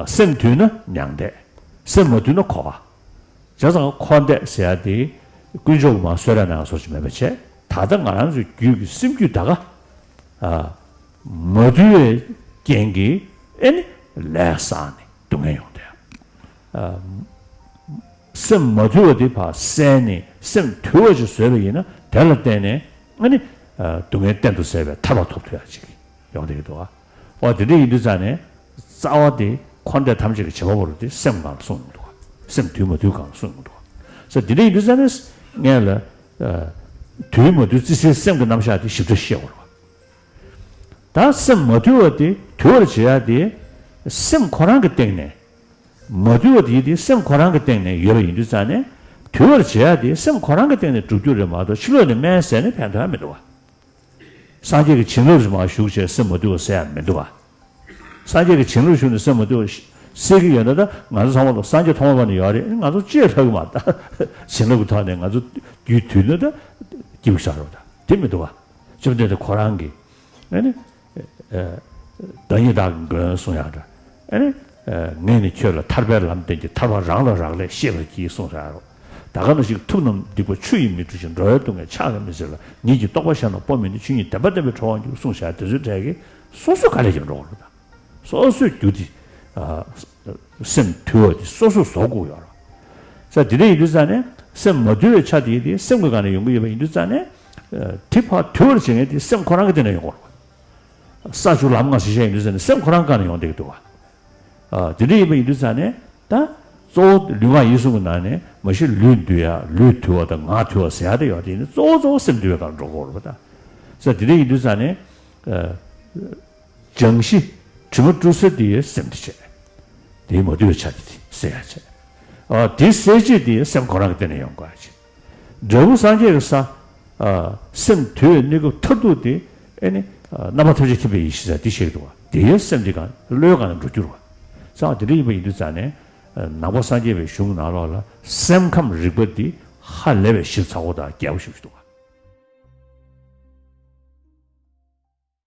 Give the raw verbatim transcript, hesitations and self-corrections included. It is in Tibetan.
སེམས་དུལ་ན་མྱང་འདས། སེམས་མ་དུལ་ན་འཁོར་བ། བྱས་ཙང་འཁོར་འདས་ཟེར་ཡ་དེ་དཀོན་མཆོག་གི་མར་གསོལ་རས་གནང་བཟོ་ཅིག་མེད་པ་བྱས། ད་ལྟ་ང་རང་ཚོའི་རྒྱུད་ཀྱི་སེམས་རྒྱུད་ད་ག་མ་དུལ་བའི་རྐྱེན་གྱིས་ཨེ་ནི་ལས་བསགས་ནས་སྡུག་བསྔལ་ཡོང་དེ། སེམས་མ་དུལ་བ་དེ་ཕར་བསལ་ནས་སེམས་དུལ་བ་ཅིག་བཟོས་པ་ཡིན་ན། དེ་ལ་བརྟེན་ནས་ཨ་ནི་སྡུག་བསྔལ་གཏན་དུ་བསལ་བའི་ཐར་པ་ཐོབ་ཐུབ་ཡ་ཅིག་ཡོང་བསྡད་ཀྱི་འདུག་ཨ། འོ་དེ་འདྲ་ཡིན་དུས་ཙང་ནས་རྩ་བ་དེ་འཁོར་འདས་ཐམས་ཅད་ཀྱི་བྱེ་བྲག་པ་རུ་དེ་སེམས་སྒང་ལ་གསུངས་ཡོང་འདུག་ཨ། སེམས་དུལ་མ་དུལ་སྒང་ལ་གསུངས་ཡོང་འདུག་ཨ། ས་དེ་འདྲ་ཡིན་དུས་ཙང་ནས་སྔོན་ལ་དུལ་མ་དུལ་བརྩི་སའི་སེམས་ཀྱི་རྣམ་གཞག་དེ་ཞིབ་ཕྲ་ཤེས་དགོས་རེད་བ། ད་སེམས་མ་དུལ་བ་དེ་དུལ་བར་བྱེད་ཡ་དེ་སེམས་ཁོ་རང་གི་སྟེང་ནས། མ་དུལ་བ་དེ་དེ་སེམས་ཁོ་རང་གི་སྟེང་ནས་ཡོད་པ་ཡིན་དུས་ཙང་ནས། དུལ་བར་བྱེད་ཡ་དེ་སེམས་ཁོ་རང་གི་སྟེང་ནས་འགྲུབ་རྒྱུ་རེད་མ་གཏོགས་ཕྱི་ལོགས་ནས་སྨན་བཟས་ནས་ཕན་ཐོགས་ཡ་མི་འདུག་བ། སངས་རྒྱས་ཀྱི་བྱིན་རླབས་སུ་མར་ཞུགས་བྱས་སེམས་མ་དུལ་བ་ཟེར་ཡ་མི་འདུག་བ། སངས་རྒྱས་ཀྱི་བྱིན་རླབས་ཞུགས་ནས་སེམས་མ་དུལ་བ་སེལ་གྱི་ཡོད་ན། ད་ང་ཚོ་ཚང་མ་ལ་སངས་རྒྱས་ཐོག་མ་བར་ནས་ཡོད་རེད། ང་ཚོ་ཅི་ལྷག་གི་མ་རེད། ད་བྱིན་རླབས་ཀྱི་ཐོག་ནས་ང་ཚོ་རྒྱུད་དུལ་ན་ད་སྐྱིད་པོ་ཞིག་རེད། ད་དེ་མི་འདུག་བ། བཅོམ་ལྡན་འདས་ཁོ་རང་གིས་ཨ་ནི། བདག་ཉིད་བདག་གི་མགོན་གསུང་ཡག་འདྲ། ཨ་ནི། ངས་ནི་ཁྱོད་ལ་ཐར་པའི་ལམ་བསྟན་གྱི། ཐར་པ་རང་ལ་རག་ལས་ཤེས་པར་གྱིས་གསུངས་ས་རོ། ད་ག་ནང་བཞིན་མཐུ་རྣམས་སྡིག་པ་ཆུ་ཡིས་མི་འཁྲུ་ཞིང་། འགྲོ་བའི་སྡུག་བསྔལ་ཕྱག་གིས་མི་སེལ་ལ། ཉིད་ཀྱི་རྟོགས་པ་གཞན་དང་སྤོ་མི་ནུས། ཆོས་ཉིད་བདེན་པ་བསྟན་པས་གྲོལ་བར་འགྱུར་གསུངས་ས་དེ་ཚོའི་གྲས་ཀྱིས་སོ་སོ་དཀའ་ལས་ཀྱང་འགྲོ་དགོས་རེད། ད་སོ་སོའི་རྒྱུ་དེ་སེམས་དུལ་བ་དེ་སོ་སོས་བཟོ་དགོས་ཡོད་རེད། ས་དེ་འདྲ་ཡིན་དུས་ཙང་ནས་སེམས་མ་དུལ་བའི་ཆ་དེ་དེ་སེམས་ཀྱི་སྒང་ནས་ཡོང་གི་ཡོད་པ་ཡིན་དུས་ཙང་ནས། དེ་ཕར་དུལ་བར་བྱེད་མཁན་དེ་སེམས་ཁོ་རང་གི་སྟེང་ནས་ཡོང་དགོས་རེད། ས་བཅུ་ལམ་ལྔ་ཞེས་བཤད་ཡིན་དུས་ཙང་ནས་སེམས་ཁོ་རང་སྒང་ནས་ཡོང་བསྡད་ཀྱི་འདུག་བ། དེ་འདྲ་ཡིན་པ་ཡིན་དུས་ཙང་ནས་ད་གཙོ་བོ་ལུས་ངག་ཡིད་གསུམ་གྱི་ནང་ནས་མ་གཞི་ལུས་འདུལ་ཡ། ལུས་དུལ་བ་དང་ངག་དུལ་བ་ཟེར་ཡ་དེ་ཡོད་དེ་ནི་གཙོ་བོ་གཙོ་བོ་སེམས་དུལ་བའི་སྒང་འགྲོ་དགོས་རེད་པ། ད་ས་དེ་འདྲ་ཡིན་དུས་ཙང་ནས། སྦྱང་གཞི་དྲི་མ་བཀྲུ་ས་དེ་སེམས་དེ་བྱས། དེའི་མ་དུལ་བའི་ཆ་དེ་དེ་སེལ་ཡ་བྱས། དེ་སེལ་བྱེད་དེ་སེམས་ཁོ་རང་གི་སྟེང་ནས་ཡོང་དགོས་ཡ་བྱས། འབྲས་བུ་སངས་རྒྱས་ཀྱི་ས། སེམས་དུལ་བའི་གནས་སྐབས་མཐར་ཐུག་དེ་ཨེ་ནི། རྣམ་པ་ཐམས་ཅད་མཁྱེན་པའི་ཡེ་ཤེས་ས་དེ་ཤེས་འདུག་བ། དེ་ཡང་སེམས་དེ་གང་བློའི་སྒང་ནས་འགྲོ་རྒྱུ་རེད་བ། ཙང་དེ་འདྲ་ཡིན་པ་ཡིན་དུས་ཙང་ནས། ནང་པ་སངས་རྒྱས་པའི་གཞུང་ནང་ལོགས་ལ་སེམས་ཁམས་རིག་པ་འདི་ཧ་ལས་པའི་ཞིབ་ཚགས་པོ་དང་རྒྱས་པོ་ཞིག་འདུག